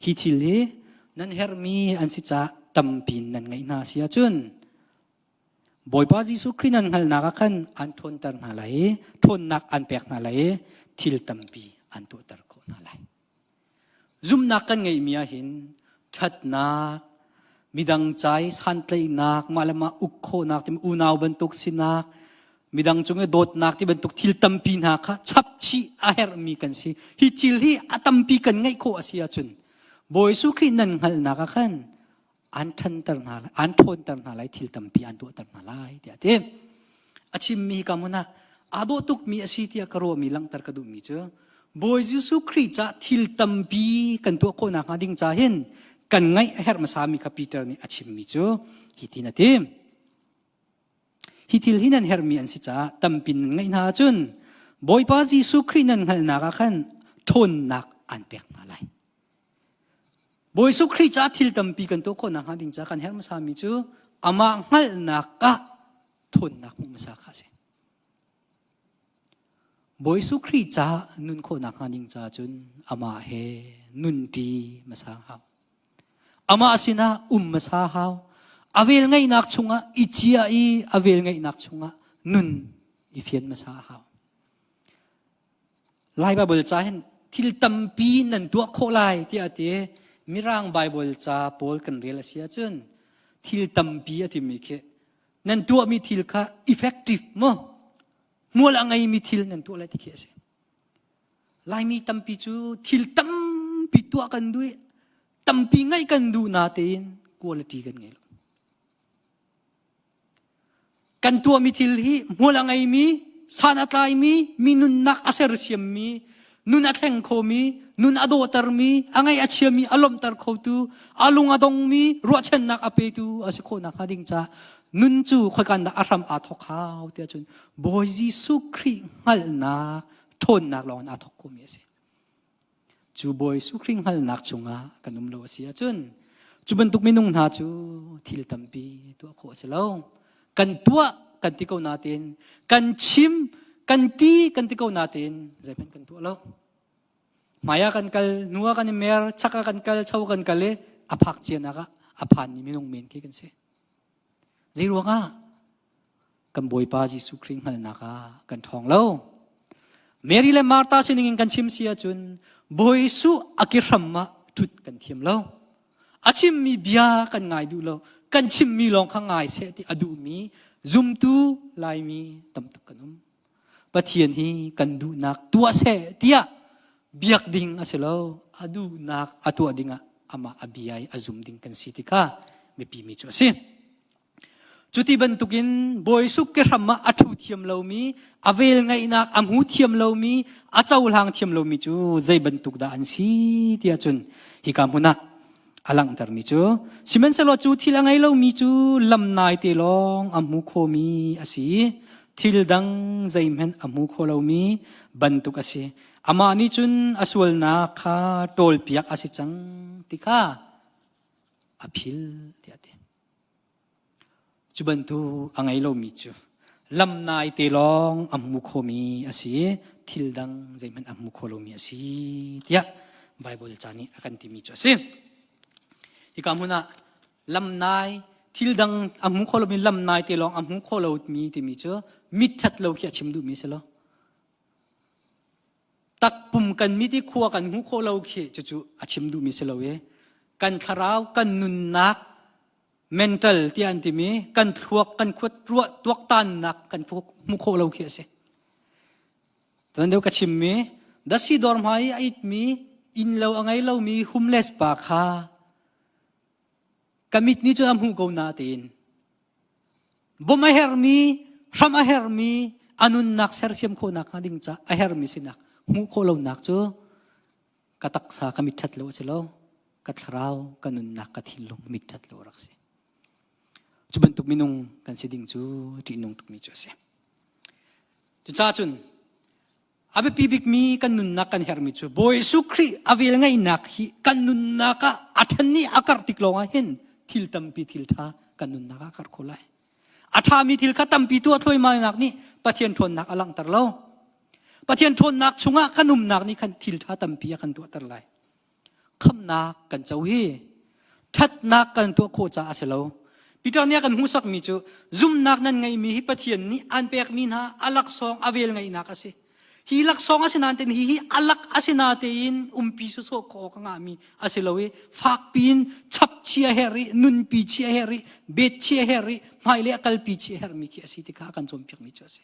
Hi thil hi nan herhmi an si caah tampi nan ngeih hna si ahcun Bawipa Jesuh Khrih nan hngalhnak ah khan an ṭhawnter hna lai i ṭhawnnak an pek hna lai i thil tampi an tuahter khawh hna lai. Zumhnak kan ngeihmi ahhin ṭhatnak, midang ca i santlaihnak, mah le mah uk khawhnak timi unau bantuk sinak, midang cung i dawtnak ti bantuk thil tampi hna kha chapchih a herhmi kan si. Hi thil hi a tampi kan ngeih khawh a si ahcun Bawi Jesuh Khrih nan hngalhnak ah khan an ṭhanter hna lai, an ṭhawnter hna lai, thil tampi an tuahter hna lai tiah a ti. A chimmi hi ka hmun ah aa dawh tukmi a si tiah ka ruahmi langhter ka duhmi cu Bawi Jesuh Khrih cah thil tampi kan tuah khawh nakhnga ding ca hin kan ngaih a herh hmasami kha Peter nih a chimmi cu hi tin a ti. Hi thil hi nan herhmi an si caah tampi nan ngeih hna ahcun Bawipa Jesuh Khrih nan hngalhnak ah khan ṭhawnnak aan pek hna lai. Bawi Jesuh Khrih caah thil tampi kan tuah khawh nakhnga ding caah kan herh hmasami cu amah hngalhnak ah ṭhawnnak hmuh hmasa kha a si. Bawi Jesuh Khrih caah nun khawh nakhnga ding caah cun amah he nunṭi hmasa hau. Amah sinah um hmasa hau. A vel ngeihnak chungah i cia i a vel ngeihnak chungah nun i fian hmasa hau. Lai Baibal ca hin thil tampi nan tuah khawh lai tiah a ti. Mirang Baibal ca pawl kan rel a si ahcun thil tampi a timi khi nan tuahmi thil kha effective maw hmual a ngeimi thil nan tuah lai ti khi a si. Laimi tampi cu thil tampi tuah kan duh i tampi ngaih kan duh natein quality kan ngei lo. Kan tuahmi thil hi hmual a ngeimi, san a tlaimi, mi nunnak a sersiammi, nun a thleng khomi, nun a dawhtermi, a ngaih a chiami a lawmhter khotu, a lung a dongmi, ruahchannak a petu a si khawh nakhnga ding caah nun cu khoikan dah a hram aa thawk hau tiah cun Bawi Jesuh Khrih hngalhnak ṭhawnnak lawng in aa thawk khomi a si. Cu Bawi Jesuh Khrih hngalhnak chungah kan um lo a si ahcun cu bantuk minung hna cu thil tampi tuah khawh a si lo. Kan tuah kan ti ko nain kan chim kan ti kan ti ko nain zeihmanh kan tuah lo. Hmai ah kan kal, hnu ah kan i mer, chak ah kan kal, cho kan kal i a phak cianak ah a phanmi minung men khi kan si. Zei ruangah? Kan Bawipa Jesuh Khrih hngalhnak ah kan ṭhawng lo. Mary le Martha sining in kan chim si ahcun Bawi Jesuh a ke hram ah ṭhut kan thiam lo. A chimmi bia kan ngai duh lo. Kan chimmi lawng kha ngai seh ti a duhmi zumtu Laimi tam tuk kan um. Pathian hi kan duhnak tuah seh tiah biak ding a si lo. A duhnak a tuah ding ah amah a bia i a zum ding kan si ti kha biapi mi cu a si. Cuti bantukin Bawi Jesuh kehram ah a ṭhu thiam lomi, a vel ngaihnak a hmu thiam lomi, a cohlang thiam lomi cu zei bantuk dah an si tiah cun hika hmun ah a langhtermi cu sihmanhsehlaw cu thil a ngei lomi cu lam nai te lawng a hmu khomi a si i thil dang zeihmanh a hmu kho lomi bantuk a si. Amah nih cun a sualnak kha ṭawlpiak a si cang ti kha a phil tiah a ti. Cu bantuk a ngei lomi cu lam nai te lawng a hmu khomi a si i thil dang zeihmanh a hmu kho lomi a si tiah Baibal ca nih a kan timi cu a si. Hika hmun ah lam nai thil dang a hmu kho lomi lam nai te lawng a hmu kho lomi timi cu mit ṭhat lo khi a chim duhmi a si lo. Takpum kan mit i khua kan hmuh khawh lo khi cucu a chim duhmi si lo i kan thlarau kan nunnak mental tiah an timi kan thluak kan khuat ruah tuaktannak kan hmuh khawh lo khi a si. Tuan deuh ka chimmi dasi dawr hmai i a itmi inn lo a ngei lomi homeless pa kha ka mit nih cun a hmuh ko na tiin bawmh a herhmi hram a herhmi. A nunnak sersiam khawhnak hnga ding ca a hermi sinak hmuh khawh lonak cu ka taksa ka mit ṭhat lo a si lo, ka thlarau, ka nunnak, ka thinlung mit ṭhat lo a rak si. Cu bantuk minung kan si ding cu ṭihnung tukmi cu a si. Cucaah cun a biapi bikmi kan nunnak kan herhmi cu Bawi Jesuh Khrih a vel ngeihnak hi kan nunnak ah a ṭhan i a karh tik lawngah hin thil tampi thil ṭha kan nunnak ah a karh kho lai. A ṭhami thil kha tampi tuah thluaimainak nih Pathian ṭhawnnak a langhter lo. Pathian ṭhawnnak chungah kan umnak nih khan thil ṭha tampi a kan tuahter lai. Khamnak kan co hi ṭhatnak kan tuah khawh caah a si lo. Peter nih a kan hmuhsakmi cu zumhnak nan ngeihmi hi Pathian nih an pekmi hna a laksawng a vel ngeihnak a si. Hi laksawng a si nain hi hi a lak a si natein umpi sawsawh khawh awk a ngahmi a si lo i fakpi in chap chia her i nunpi chia her i bet chia her i hmailei a kalpi chia hermi khi a si ti kha a kan cawnpiakmi cu a si.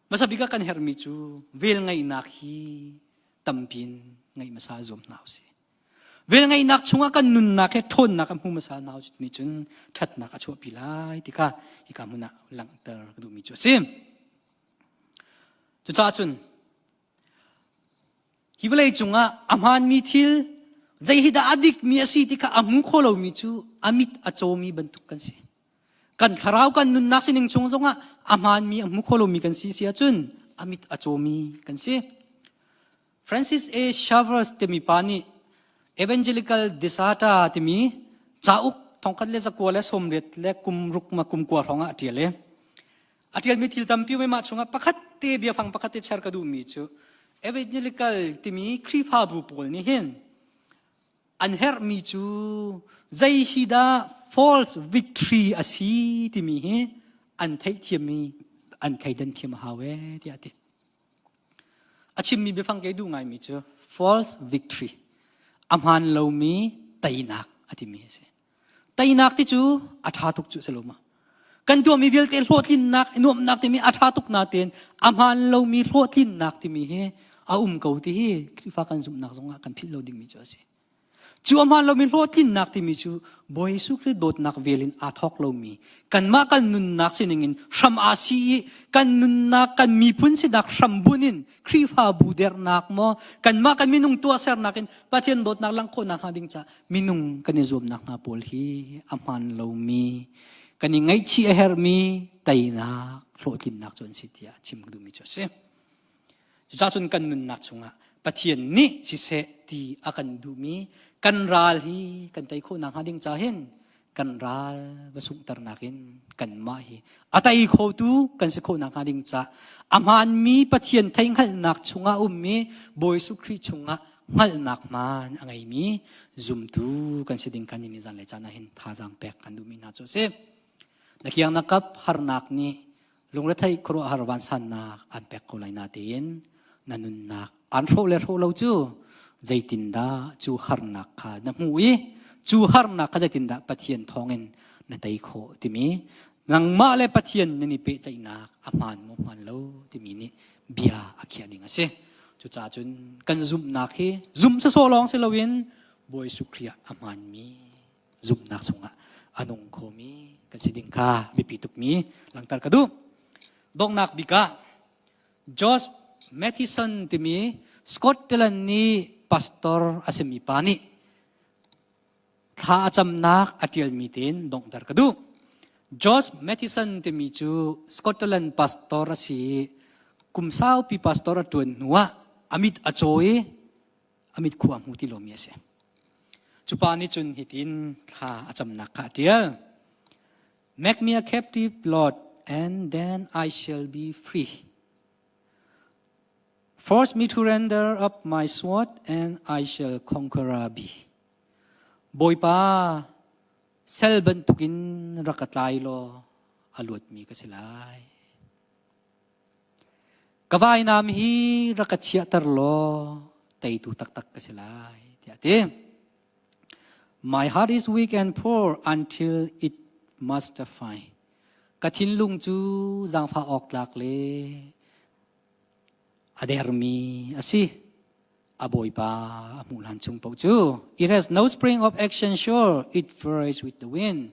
Hmasa bik ah kan herhmi cu velngeihnak hi tampi in ngeih hmasa zuam hna usih. Velngeihnak chungah kan nunnak he ṭhawnnak a hmu hmasa hna usih nih cun ṭhatnak a chuahpi lai ti kha hika hmun ah langhter ka duhmi cu a si. Cucaah cun hi vawlei cungah a hmaanmi thil zei hi dah a dikmi a si ti kha a hmu kho lomi cu a mit a cawmi bantuk kan si. Kan thlarau kan nunnak sining chung zongah a hmaanmi a hmu kho lomi kan si si ahcun a mit a cawmi kan si. Francis A. Schaeffer timi pa nih Evangelical Disaster timi cauk thongkhat le zakua le sawmriat le kum ruk ma kum kua hrawng ah a ṭial i a ṭialmi thil tampi um mah chungah pakhat te biafang pakhat te share ka duhmi cu evangelical timi Khrihfabu pawl nih hin an herhmi cu zei hi dah false victory a si timi hi an theihthiammi an thleidan thiam a hau ee tiah a ti. A chimmi biafang kei duh ngaimi cu false victory a hmaan lomi teinak a timi a si. Teinak ti cu a ṭha tuk cu a si lo ma? Kan tuahmi vialte hlawhtlinnak, nuamhnak timi a ṭha tuk natein a hmaan lomi hlawhtlinnak timi hi a um ko ti hi Khrihfa kan zumhnak zongah kan philh lo dingmi cu a si. Cu a hmaan lomi hlawhtlinnak timi cu Bawi Jesuh Khrih dawtnak vel in aa thawk lomi kanmah kan nunnak sining in hram aa si i kan nunnak kan miphun sinak hrambunh in Khrihfabu dernak maw kanmah kan minung tuahsernak in Pathian dawtnak langh khawhnak hnga ding caah minung kan i zuamnak hna pawl hi a hmaan lomi kan i ngaihchih a herhmi teinak hlawhtlinnak cu an si tiah chim ka duhmi cu a si. Cucaah cun kan nunnak chungah Pathian nih siseh ti a kan duhmi kan ral hi kan tei khawh nakhnga ding ca hin kan ral va sunghternak in kanmah hi a tei khotu kan si khawh nakhnga ding ca a hmaanmi Pathian theihhngalhnak chungah ummi Bawi Jesuh Khrih chungah hngalhnak hmaan a ngeimi zumtu kan si ding kan ni zan le caan ah hin thazaang pek kan duhmi hna cu a si. Na kiang na kap harnak nih lungretheih khuaruahhar vansannak an pek ko lai natein na nunnak an hrawh le hrawh lo cu zeitindah cu harnak kha na hmuh i cu harnak kha zeitindah Pathian thawngin na tei khawh timi nangmah le Pathian nan i pehtlaihnak a hmaan maw hmaan lo timi nih bia a khiah ding a si. Cucaah cun kan zumhnak hi zumh sawsawh lawng si loin Bawi Jesuh Khrih ah a hmaanmi zumhnak chungah a nung khomi kan si ding kha biapi tukmi langhter ka duh. Donghnak bik ah George Matheson timi Scotland nih pastor a simi pa nih thla a camnak a ṭialmi tein donghter ka duh. George Matheson timi cu Scotland pastor a si i kum saupi pastor a ṭuan hnuah a mit a caw i a mit khua hmu ti lomi a si. Cu pa nih cun hitin thla a camnak kha a ṭial. Make me a captive, Lord, and then I shall be free. Force me to render up my sword and I shall conqueror be. Bawipa, sel bantukin rak ka tlai law a luatmi ka si lai. Ka vainam hi rak ka chiahter law teitu taktak ka si lai, tiah a ti. My heart is weak and poor until it must find. Ka thinlung cu zaangfah awk tlak le a dermi a si. A bawipa a hmuh hlan chung paoh cu. It has no spring of action sure, it varies with the wind.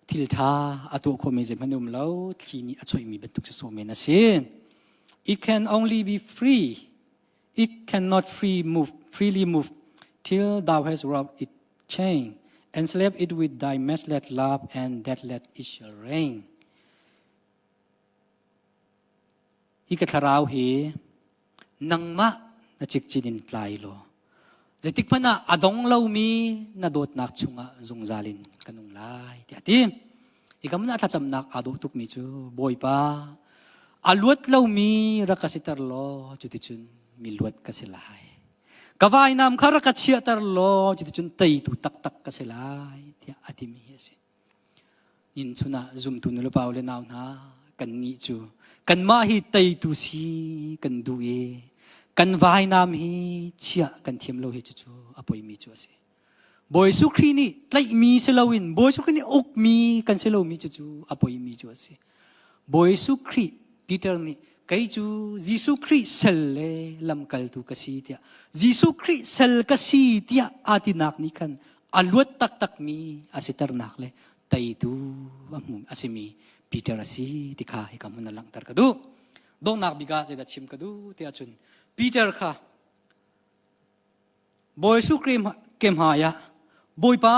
Thil ṭha a tuah khawhmi zeihmanh um lo, thli nih a choihmi bantuk sawsawh men a si. It can only be free. It cannot free move, freely move till thou hast wrought its chain, enslave it with thy matchless love, and that let it shall reign. Hi ka thlarau hi nangmah na cikcin in tlai law zeitik hmanh ah a dong lomi na dawtnak chungah zungzal in ka nung lai tiah a ti. Hi ka mun ah thlacamnak aa dawh tukmi cu Bawipa a luat lomi rak ka siter law cuticun mi luat ka si lai. Ka vainam kha rak ka chiahter law cuticun teitu taktak ka si lai tiah a timi hi a si. Nin chun ah zumtu nulepa le nau hna kannih cu kanmah hi teitu si kan duh i kan vainam hi chiah kan thiam lo hi cucu a poimi cu a si. Bawi Jesuh Khrih nih tlaihmi si loin Bawi Jesuh Khrih nih ukmi kan si lomi cucu a poimi cu a si. Bawi Jesuh Khrih Peter nih kei cu Jesuh Khrih sal le lamkaltu ka si tiah Jesuh Khrih sal ka si tiah aa tinak nih khan a luat taktakmi a siternak le teitu a hmu a simi Peter a si ti kha hika hmun a langhter ka duh. Donghnak bik ah zeidah chim ka duh ti ahcun Peter kha Bawi Jesuh Khrih ke hmai ah Bawipa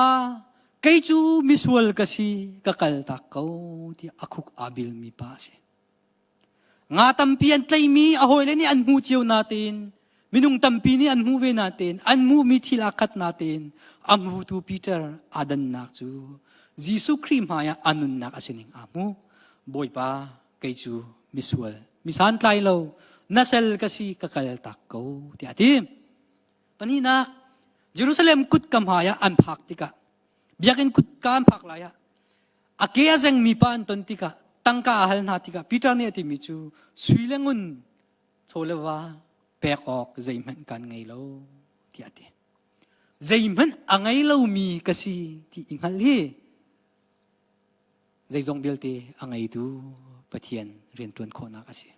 kei cu misual ka si ka kal tak ko tiah a khuk aa bilmi pa a si. Nga tampi an tlaimi a hawile nih an hmuh cio natein minung tampi nih an hmuh ve natein an hmuhmi thil aa khat natein a hmutu Peter aa dannak cu Jesuh Khrih hmaiah a nunnak a sining aa hmu. Bawipa kei cu misual mi santlai lo na sal ka si ka kal tak ko tiah a ti. Pahnihnak Jerusalem kutka hmaiah an phak tikah biakinn kutka an phak lai ah A ke a zengmi pa an ton tikah tangka a hal hna tikah Peter nih a timi cu sui le ngun chaw le va pek awk zeihmanh kan ngei lo tiah a ti. Zeihmanh a ngei lomi ka si ti i hngalh hi zeizong vialte a ngeitu Pathian rianṭuan khawhnak a si.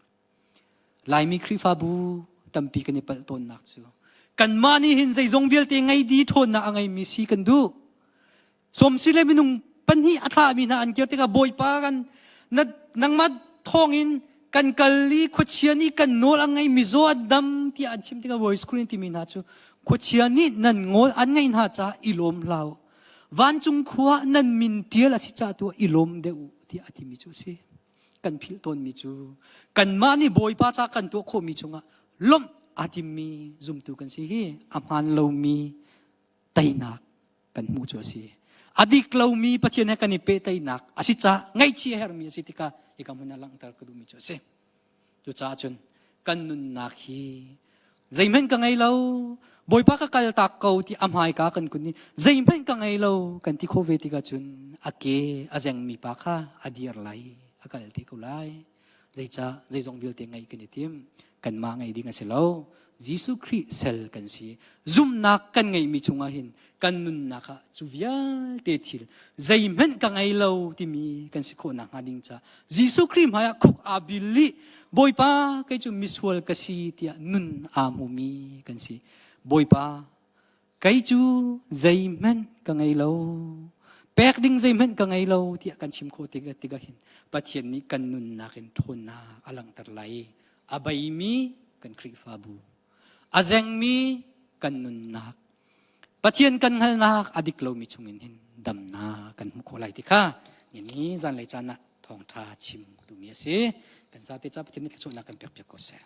Laimi Khrihfabu tampi kan i palh tawnnak cu kanmah nih hin zeizong vialte ngei di ṭhawnnak a ngeimi si kan duh. Sawmsi le minung pahnih a thlahmi hna an kir tikah Bawipa kan na nangmah thawngin kan kal i khuachia nih kan nawl an ngei mizaw an dam tiah an chim tikah Bawi Screen timi hna cu khuachia nih nan ngawl an ngeih hna caah i lawm hlah u. Vancung khua nan min tial a si caah tu i lawm deuh u tiah a timi cu a si. Kan philh tawnmi cu kanmah nih Bawipa ca kan tuah khawhmi chungah lawmh aa timmi zumtu kan si hi a hmaan lomi teinak kan hmuh cu a si. A dik lomi Pathian he kan i pehtlaihnak a si caah ngaihchih a herhmi a si tikah hika hmun ah langhter ka duhmi cu a si. Cucaah cun kan nunnak hi zeihmanh ka ngei lo, Bawipa ka kal tak ko ti a hmaika kan kun i zeihmanh ka ngei lo kan ti khawh ve tikah cun a ke a zengmi pa kha a dir lai, a kal te ko lai. Zeicah zeizong vialte ngeih kan i tim? Kanmah ngeih ding a si lo. Jesuh Khrih sal kan si. Zumhnak kan ngeihmi chungah hin kan nunnak ah cu vialte thil zeihmanh ka ngei lo timi kan si khawh nakhnga ding ca Jesuh Khrih hmaiah khuk aa bil i Bawipa kei cu misual ka si tiah nun aa hmumi kan si. Bawipa Kei cu zeihmanh ka ngei lo. Pek ding zeihmanh ka ngei lo tiah kan chim khawh tikah tikah hin Pathian nih kan nunnak in ṭhawnnak a langhter lai. A beimi kan Khrihfabu, a zengmi kan nunnak, Pathian kan hngalhnak a dik lomi chungin hin damnak kan hmuh khawh lai ti kha ni zanlei caan ah thawngṭha chim duhmi a si. Kan zate ca Pathian nih thluachuahnak kan pek piak ko seh.